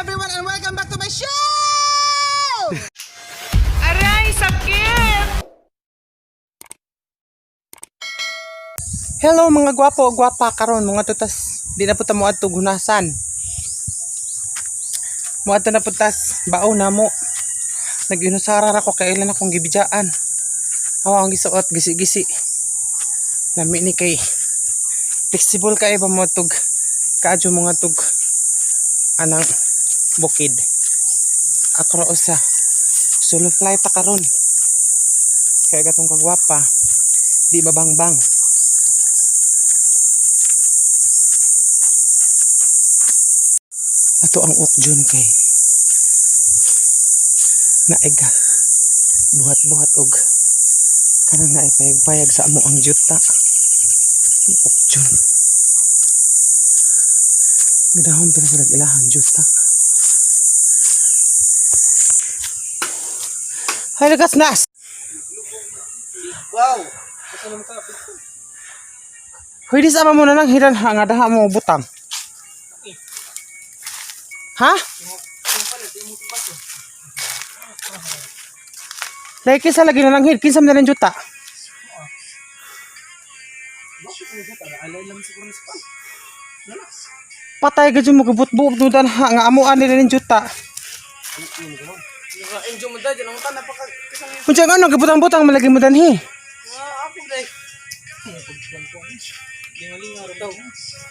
Everyone, and welcome back to my show! Aray, sakit! Hello mga gwapo, gwapa karon mga tutas. Di na po ta mo adto gunasan. Mo adto na po tas bao na mo. Nag-inusara ra ko kay ilan akong gibidjaan. Hawa ang gisuot gisi-gisi. Lami ni kay flexible kay ba mo tug kaadyo mga tug anang bukid. Ako ra usa solo fly ta karon. Kay katong kagwapa di mabangbang. Ato ang ukjon kay naega buhat-buhat og kanang naay payag-payag sa amo ang juta. Ang ukjon. Gidahom pila sila ilahan juta. Hay lagas nas. Wow! Hoy di sama mo na lang hidan ha nga daha mo butang. Ha? Like kinsa lagi na lang hid, kinsa man na lang juta. Patay ka dyan mo gabut-buot no dan ha nga amuan nila ning juta. Enjoy mo dahil, ang tan napaka Unsa nga ano gabutang-butang malagi mo danhi. nga ako dahil. Lingalinga ro daw.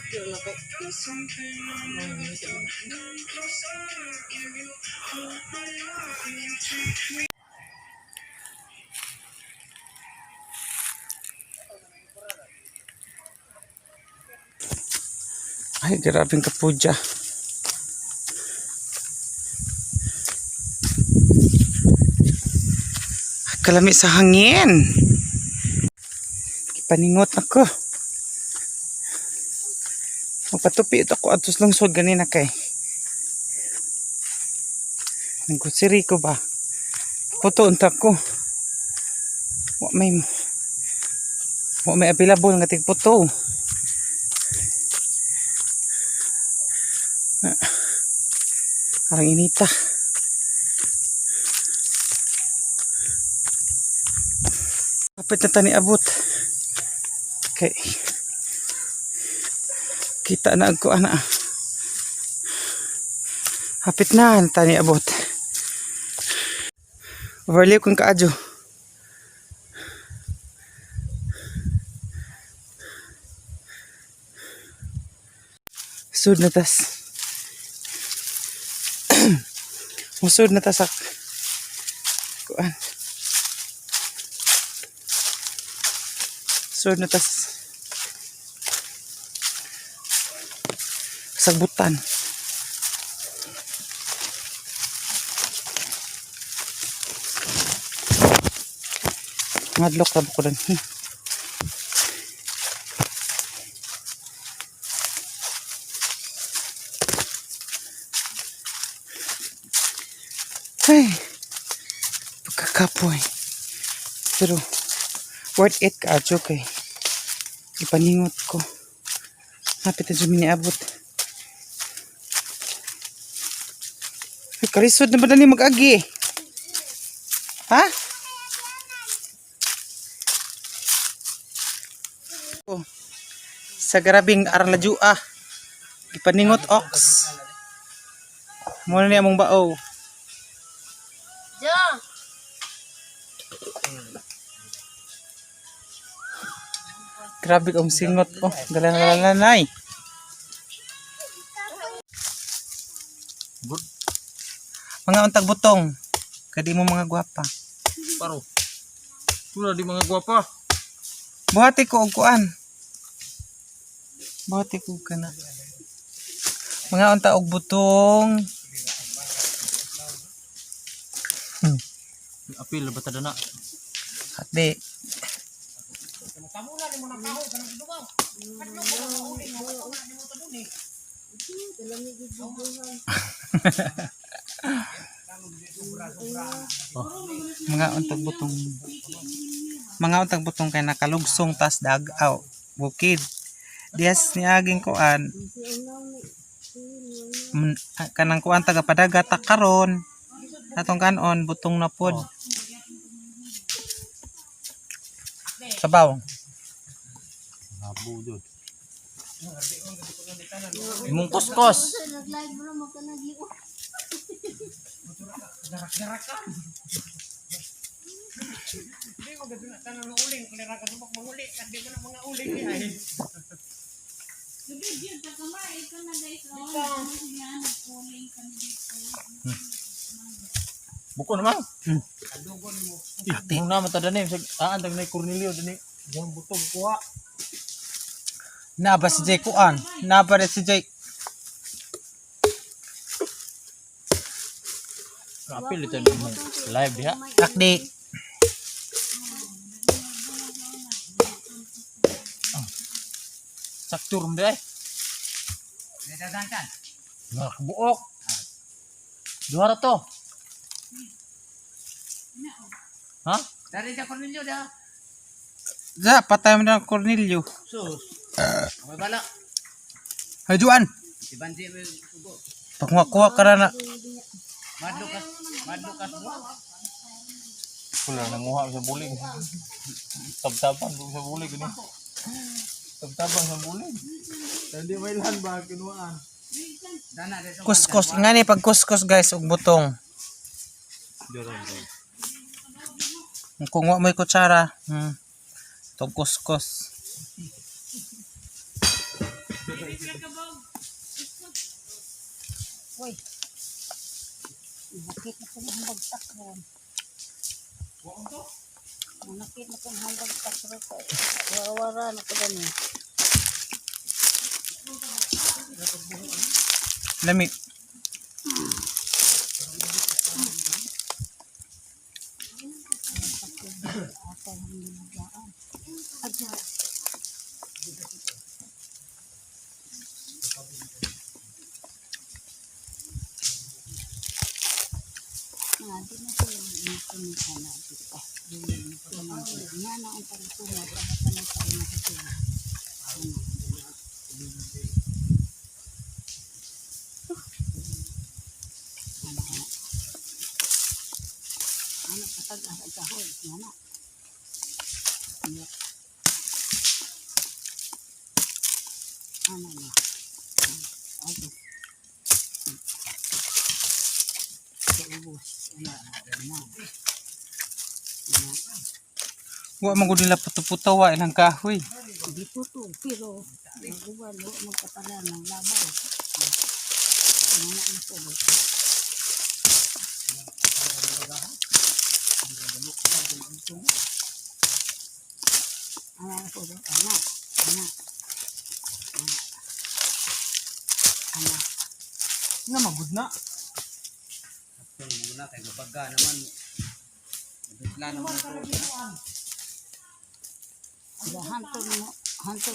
Di na kay. Ay, grabeng kapudya. Kalami sa hangin. Paningot ako. Magpatupi ito ako atos lungsod ganina kay. Nagkutsiri ko ba? Puto unta ko. Wa may wa may available nga tigputo. Arang inita. Kapit na tani abot. Okay. Kita na ako ana. Hapit na tani abot. Overlay kong kaadyo. Sud na tas. Musud na ta sa kuan. Sud na ta sagbutan. Ngadlok ra ko dan. Ay, pagkakapoy. Pero, worth it ka, adyo kay. Ipaningot ko. Hapit na dyan miniabot. Ay, kalisod na ba na ni mag-agi? Ha? Oh. Sa grabing arlajua. Ipaningot ox. Muna niya mong bao. Ja. Grabe kong singot. Oh, galalanay. Mga untag butong. Kadi mo mga gwapa. Paro. Tula di mga gwapa. Buhati ko og kuan. Buhati ko og kana. Mga unta og butong. Apil ba ta na? Hati. Mga untag butong. Mga untag butong kay nakalugsong tas dagaw. Bukid. Dias ni aging kuan. Kanang kuan taga padagat ta karon. Atong kanon butong na pod. Sabaw. Habo jud. Imong kuskos. Nag-live bro, magkalagi. Oh. Buko naman. Ate. Mong naman ta dani sa aan tag nay Cornelio dani. Yang butog kuha. Naba si Jay kuan. Naba rin si Jay. Apil ito mo live diha. Akdi. Sakto rum diay. Mga kabuok. Duha ra to. Ha? Za, patay mo na ang Cornelio. Hay Juan. Pagkuha ka na na. Wala nanguha sa bulig. Tabtaban ko sa bulig ni. Tabtaban sa bulig. Hindi may lan ba kinuhaan. Kuskos. Nga ni pag kuskos guys og butong. Kung wa mo'y kutsara, tong kuskos. Uy. Nakit na po ang bagtak ron. Nakit na po ang bagtak ron. Wawara na ko dani. Lami. Nga, di na sila nakunika na dito. Nga na ang pagtungo. Ano tayo nakatulog. Ano ano kapag ang kahoy, nga na. Ano? Ano na? Okay. Sa ubos. Ano? Ano? Ano? Wa man gud nila puto-puto wa ilang kahoy. Di puto, pero naguwan, wa magkapala ng labaw. Ano na po ba? Ano na po ba? Ana, ana, ana, ana. Na magud na. Aga, hantod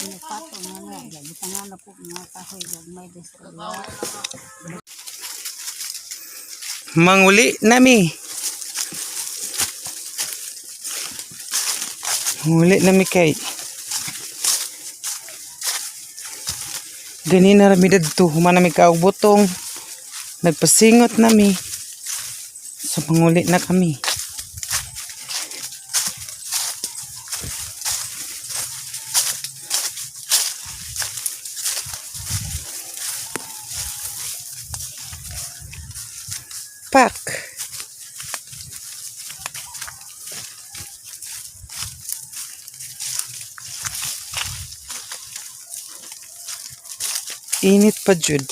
mo pato nga nga. Gitangan na po mga kahoy, gagmay des. Manguli nami. Manguli nami kay. Ganina ra mi dadto human nami kaog butong. Nagpasingot nami. So manguli na kami. Pak. Init pa jud.